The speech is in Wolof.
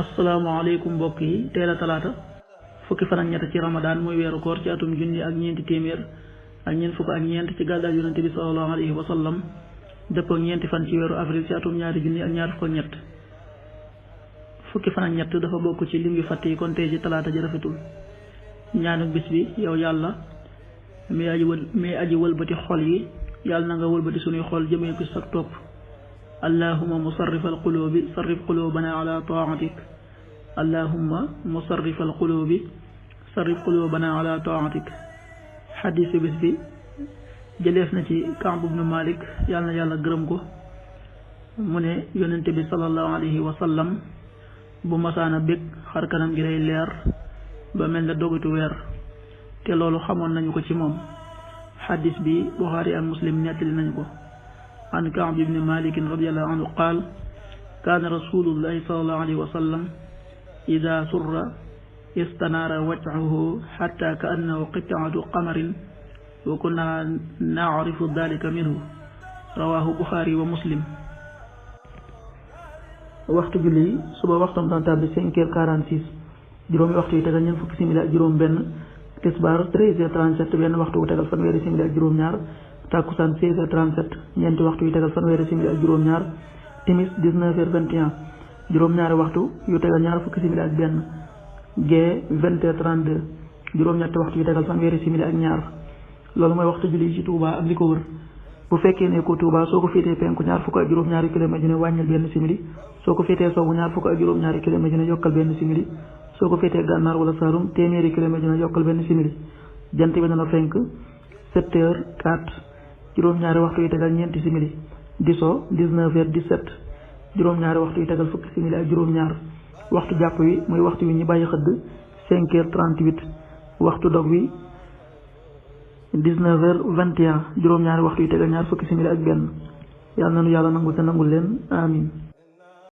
asalaamaaleykum mbokk yi teel a talaata fukki fan ak ñett ci ramadaan muy weeru koor ci atum junni ak ñeenti téeméer ak ñeent fukk ak ñeent ci gàddaay yonente bi sallallahu alayhi wa sallam dëppoo ñeenti fan ci weeru avril ci atum ñaari junni ak ñaar fukk ak ñett fukki fan ak ñett dafa bokk ci lim yu fàtte yi kon tey ji talaata ji rafetul ñaanu bis bi yow yàlla mi aji wëlbati xol yi yàlla na nga wëlbati sunuy xol jëmee ko sa topp allahumma musarrifal qulubi sarrif qulubana ala taatik allahumma musarrifal qulubi sarrif qulubana ala taatik xadis bis bi jëleef na ci Kaab ibnu Malik yàlla na yàlla gërëm ko mu ne yonente bi sallallahu alayhi wa sallam bu masaana bég xar kanam gi day leer ba mel na dogitu weer te loolu xamoon nañu ko ci moom xadis bi Buxaari ak Muslim nettali nañu ko an Kaab ibni Malik radiyallahu anhu qaal kaana rasulullahi sallallahu alayhi wa sallam ida surra istanaara wajhuhu xatta ka annahu qit'atu qamarin wa kunna naarifu dalika minhu rawahu Buxaari wa Muslim. waxtu julli suba waxtam daan tàbbi 5h46 juróomi waxtu yi tegal ñeent fukki simili ak juróom benn tisbaar 13h37 benn waxtu wu tegal fanweeri simili ak juróom ñaar takkusaan 16h37 ñeenti waxtu yu tegal fanweeri simili ak juróom ñaar timis 19h21 juróom ñaari waxtu yu tegal ñaar fukki simili ak benn gee 20h32 juróom ñetti waxtu yu tegal fanweeri simili ak ñaar loolu mooy waxtu julli ci Touba ak li ko wër bu fekkee ne ko Touba soo ko féetee penku ñaar fukk ak juróom ñaari kilomètre ju ne wàññil benn simili soo ko féetee sowwu ñaar fukk ak juróom ñaari kilomètre ju ne yokkal benn simili soo ko féetee gànnaar wala Saalum téeméeri kilomètre ju ne yokkal benn simili jant bi dana fenk 7h04 juróom ñaari waxtu yi tegal ñeenti simili di so 19h17 juróom ñaari waxtu yi tegal fukki simili ak juróom ñaar waxtu jàpp wi muy waxtu wi ñu bàyyi xëdd 5h38 waxtu dog wi 19h21 juróom ñaari waxtu yi tegal ñaar fukki simili ak benn yàlla nanu yàlla nangul te nangul leen amin